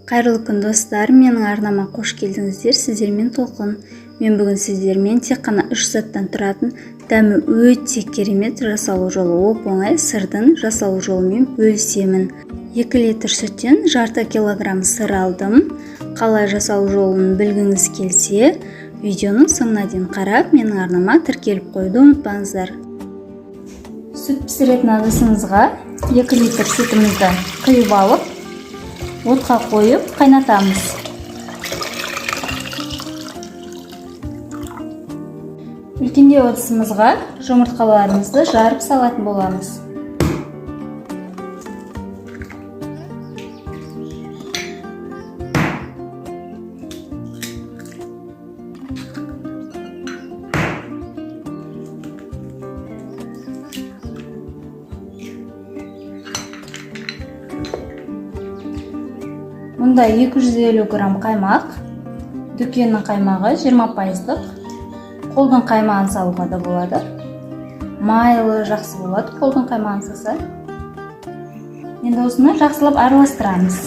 Қайырлы күн, достар! Менің арнама қош келдіңіздер! Сіздермен Толқын. Мен бүгін сіздермен тек қана үш заттан тұратын, дәмі өте керемет, жасалу жолы оп оңай сырдың жасалу жолымен бөлісемін. 2 литр сүттен жарты килограмм сыр алдым. Қалай жасалу жолын білгіңіз келсе, видеоның соңына дейін қарап, менің арнама тіркеліп қоюды ұмытпаңыздар. Сүт пісіретін ыдысымызға 2 литр сүтімізді құйып алып, отқа қойып қайнатамыз. Үлкендеу ыдысымызға жұмыртқаларымызды жарып салатын боламыз. Мұнда 250 грамм қаймақ, дүкеннің қаймағы 20%-лық, қолдың қаймағын салуға да болады. Майлы жақсы болады қолдың қаймағын салса. Енді осыны жақсылап араластырамыз.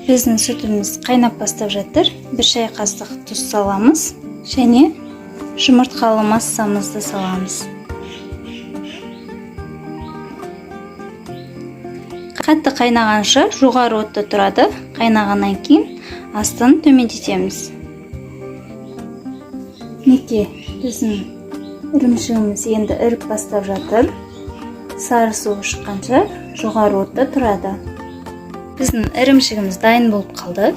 Біздің сүтіміз қайнап бастап жатыр. 1 шай қасық тұз саламыз және жұмыртқалы массамызды саламыз. Қатты қайнағанша жоғары отта тұрады. Қайнағаннан кейін астын төмендетеміз. Мінекей, біздің ірімшігіміз енді іріп бастап жатыр. Сары суы шыққанша жоғары отта тұрады. Біздің ірімшігіміз дайын болып қалды.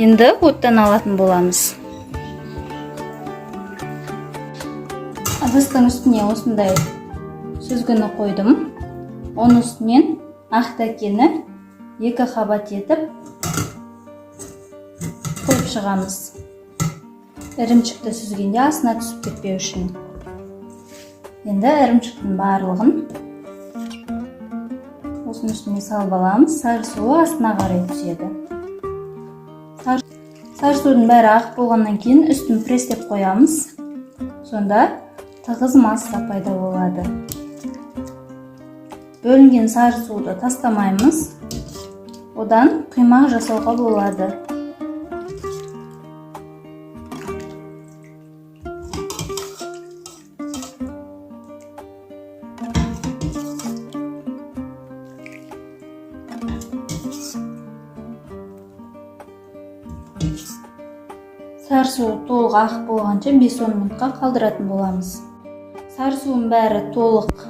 Енді оттан алатын боламыз. Ыдыстың үстіне осындай сүзгіні қойдым. Оның үстінен ақ дәкені 2 қабат етіп қойып шығамыз. Ірімшікті сүзгенде астына түсіп кетпеу үшін. Енді ірімшіктің барлығын осының үстіне салып аламыз. Сары суы астына қарай түседі. Сары судың бәрі ағып болғаннан кейін үстін пресстеп қоямыз. Сонда тығыз масса пайда болады. Бөлінген сары суды тастамаймыз. Одан құймақ жасауға болады. Сары су толық ағып болғанша 5-10 минутқа қалдыратын боламыз. Сары суының бәрі толық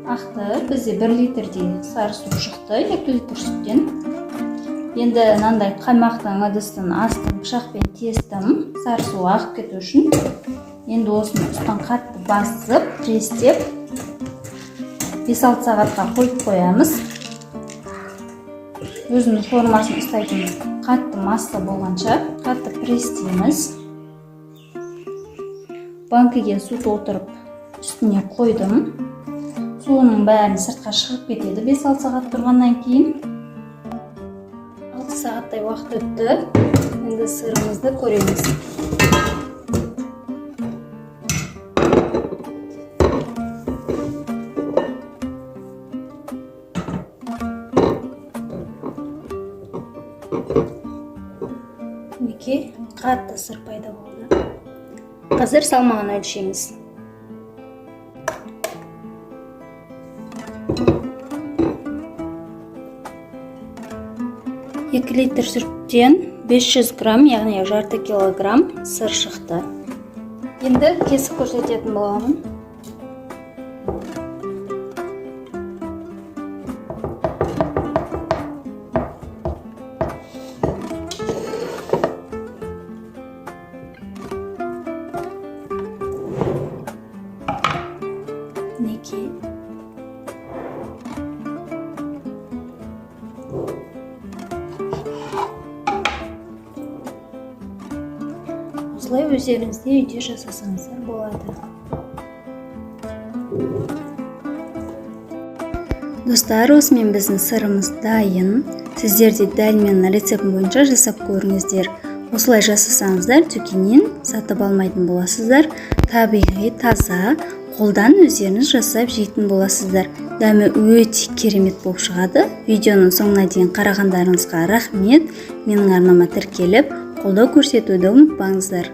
ақты. Бізде 1 литрдей сары су шықты 2 литр сүттен. Енді мынандай қаймақтың ыдыстың астын пышақпен тестім, сары су ағып кету үшін. Енді осыны үстін қатты басып, пресстеп 5-6 сағатқа қойып қоямыз. Өзінің формасын ұстайтын қатты масса болғанша қатты пресстейміз. Банкіге су толтырып үстіне қойдым. Суының бәрін сыртқа шығып кетеді 5-6 сағат тұрғаннан кейін. 6 сағаттай уақыт өтті. Енді сырымызды көреміз. Мінекей, қатты сыр пайда болды. Қазір салмағын өлшейміз. 2 литр сүттен 500 грамм, яғни жарты килограмм сыр шықты. Енді кесіп көрсететін боламын. Мінекей. Осылай өздеріңіз де үйде жасасаңыздар болады. Достар, осымен біздің сырымыз дайын. Сіздер де дәл менің рецептім бойынша жасап көріңіздер. Осылай жасасаңыздар, дүкеннен сатып алмайтын боласыздар. Табиғи, таза, қолдан өздеріңіз жасап жейтін боласыздар. Дәмі өте керемет болып шығады. Видеоның соңына дейін қарағандарыңызға рахмет. Менің арнама тіркеліп, қолдау көрсетуді ұмытпаңыздар.